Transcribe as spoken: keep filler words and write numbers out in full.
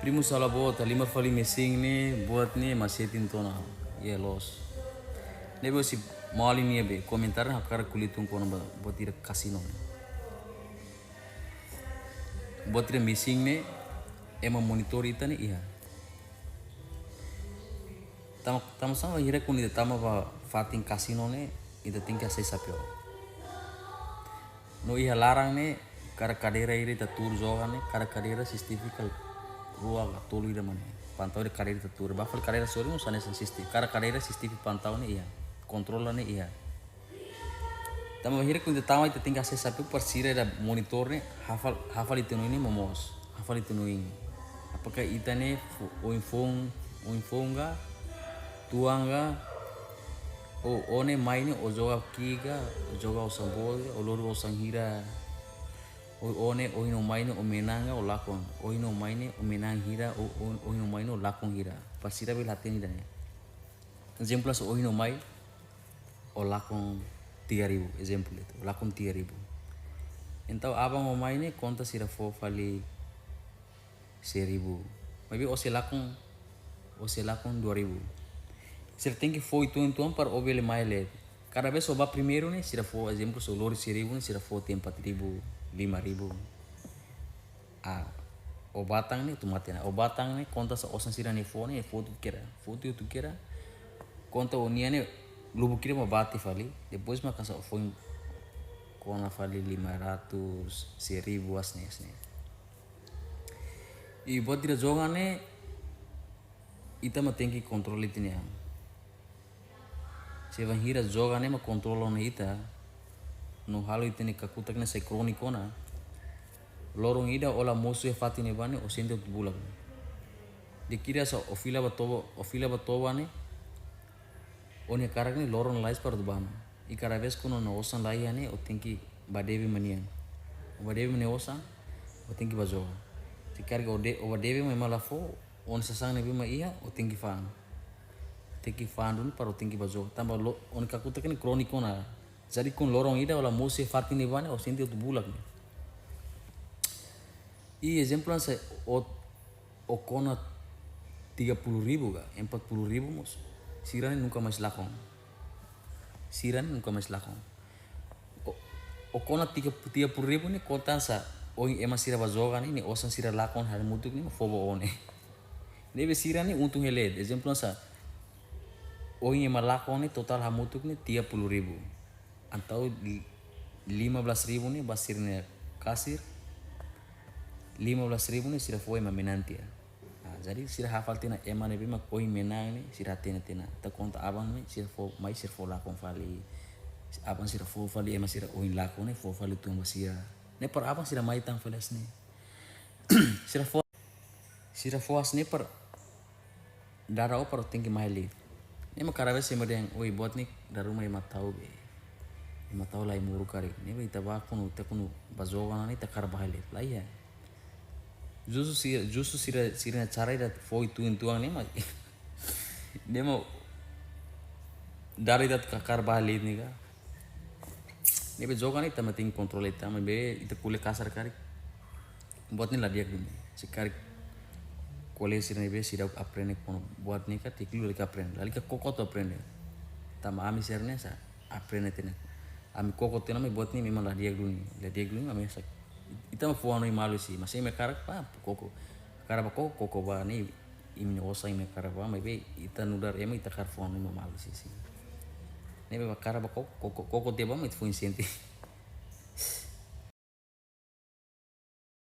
Primu sala boot, halimar fali mesin ne'e, buat ne'e ema sente tiha ona, iha loos. Ne'ebé husi maluk nia be komentar ne'e hakarak ko'alia uitoan kona-ba buat ida kasino ne'e. Buat ida mesin ne'e, ema monitor ita ne'e iha. Tama, tama sama hira kun ita tama ba fatin kasino ne'e, ita tenke hasai xapeu. No iha laran ne'e, kada kadeira ida ita tuur joga ne'e, kada kadeira C C T V kala rua ka tolu ida mak ne'e. Pantau de'it kadeira ita tuur. Ba fali kadeira sorin mós hanesan C C T V. Kada kadeira C C T V pantau ne'e iha. Kontrola ne'e iha. Tama hira kun ita tama ita tenke hasai xapeu para sira ida monitor ne'e hafal, hafal ita-nia oin ne'e momoos. Hafal ita-nia oin. Apakah ita ne'e fo-, oin foun, oin foun ka, tuan ka, o, o ne'e mai ne'e o joga ki'ik ka, o joga osan boot ka, o lori osan hira. O, o ne'e, ohin o mai ne'e o menang ka, o lakon. Ohin o mai ne'e o menang hira, o, o, ohin o mai ne'e o lakon hira. Para sira bele hatene ida-ne'e. Ezemplu, se ohin o mai, o lakon tiga ribu, ezemplu ida, o lakon tiga ribu. Entaun aban o mai ne'e konta sira fó fali seribu. Maibé o sei lakon, o sei lakon dua ribu. Sira tenke fó uitoan-uitoan para o bele mai leet. Kada vez o ba primeiru ne'e, sira fó, ezemplu, se o lori seribu ne'e, sira fó tiha empat ribu, lima ribu. Ah, o ba tan ne'e atu mate ona. O ba tan ne'e konta sá osan sira-ne'e fó ne'e, fó tuir kedas. Fó tuir kedas. Konta o-nia ne'e lubuk ida mak bati fali. Depois mak hanesan o foin kona fali lima ratus, seribu, hanesan ne'e, hanesan ne'e. I buat ida joga ne'e, ita mak tenke kontrola ita-nia an. Se bainhira joga ne'e mak kontrola ona ita, no halo ita-nia kakutak ne'e sai króniku ona, loron ida o la mosu iha fatin ne'ebá ne'e, o sente atu bulak. Dehan katak sá o fila ba toba, o fila ba toba ne'e, o-nia hakarak ne'e loron lalais para atu bá ona. I kada vez kuandu o-nia osan la iha ne'e, o tenke bá debe ema nian. O bá debe ema nia osan, o tenke bá joga. Se karik o de-, o bá debe mak ema la fó, o-nia sasán ne'ebé mak iha, o tenke fa'an. Tenke fa'an duni para o tenke bá joga. Tanba lo-, o-nia kakutak ne'e króniku ona. Jadi kuandu loron ida o la mosu iha fatin ne'ebá ne'e, o sente atu bulak ne'e. I ezemplu hanesan o, o kona tiga puluh ribu ka, empat puluh ribu mós, sira-ne'e nunka mais lakon. Sira-ne'e nunka mais lakon. O, o kona tiga, tiga puluh ribu ne'e konta sá, ohin ema sira bá joga ne'e, ne'e osan sira lakon hamutuk ne'e, fó ba o ne'e. Ne'ebé sira-ne'e untung hela. Ezemplu sá, ohin ema lakon ne'e totál hamutuk ne'e tiga puluh ribu. Entaun li-, lima belas ribu ne'e ba sira-nia kasir, lima belas ribu ne'e sira fó ema menang tiha. Ah, jadi sira hafal tiha ona ema ne'ebé mak ohin menang ne'e, sira hatene tiha ona. Ita konta aban ne'e, sira fó, mai sira fó lakon fali. Aban sira fó fali, ema sira ohin lakon ne'e, fó fali uitoan ba sira. Ne'e para aban sira mai tan fali hanesan ne'e. Sira fó, sira fó hanesan ne'e para dada o para o tenke mai leet. Ne'e mak kada vez ema dehan, oi, buat ne'e dala ruma ema tau be. Ema tau la imuru karik. Ne'ebé ita bá kuandu, ita kuandu bá joga ne'e ita hakarak bá leet. La iha. Justu sira, justu sira, sira-nia cara ida fó uitoan-uitoan ne'e mak. Ne'e mak dada ita hakarak bá leet ne'e ka. Ne'ebé joga ne'e ita mak tenke kontrola ita, maibé ita ko'alia kasar karik. Buat ne'e la di'ak duni. Se karik kolega sira ne'ebé seidauk aprende kona-ba buat ne'e karik, lalika aprende. Lalika koko atu aprende. Tanba ami sira-ne'e sá aprende tiha ona. Ami koko tiha ona, maibé buat ne'e memang la di'ak duni. La di'ak duni, ami sá. Ita mak fó hanoin malu husi, mas imi hakarak bá koko. Hakarak bá koko, koko bá ne'e imi-nia osan, imi hakarak bá, maibé ita nu'udar ema ita hakarak fó hanoin malu husi. Ne'ebé hakarak bá koko, koko, koko tiha bá mak ita foin sente.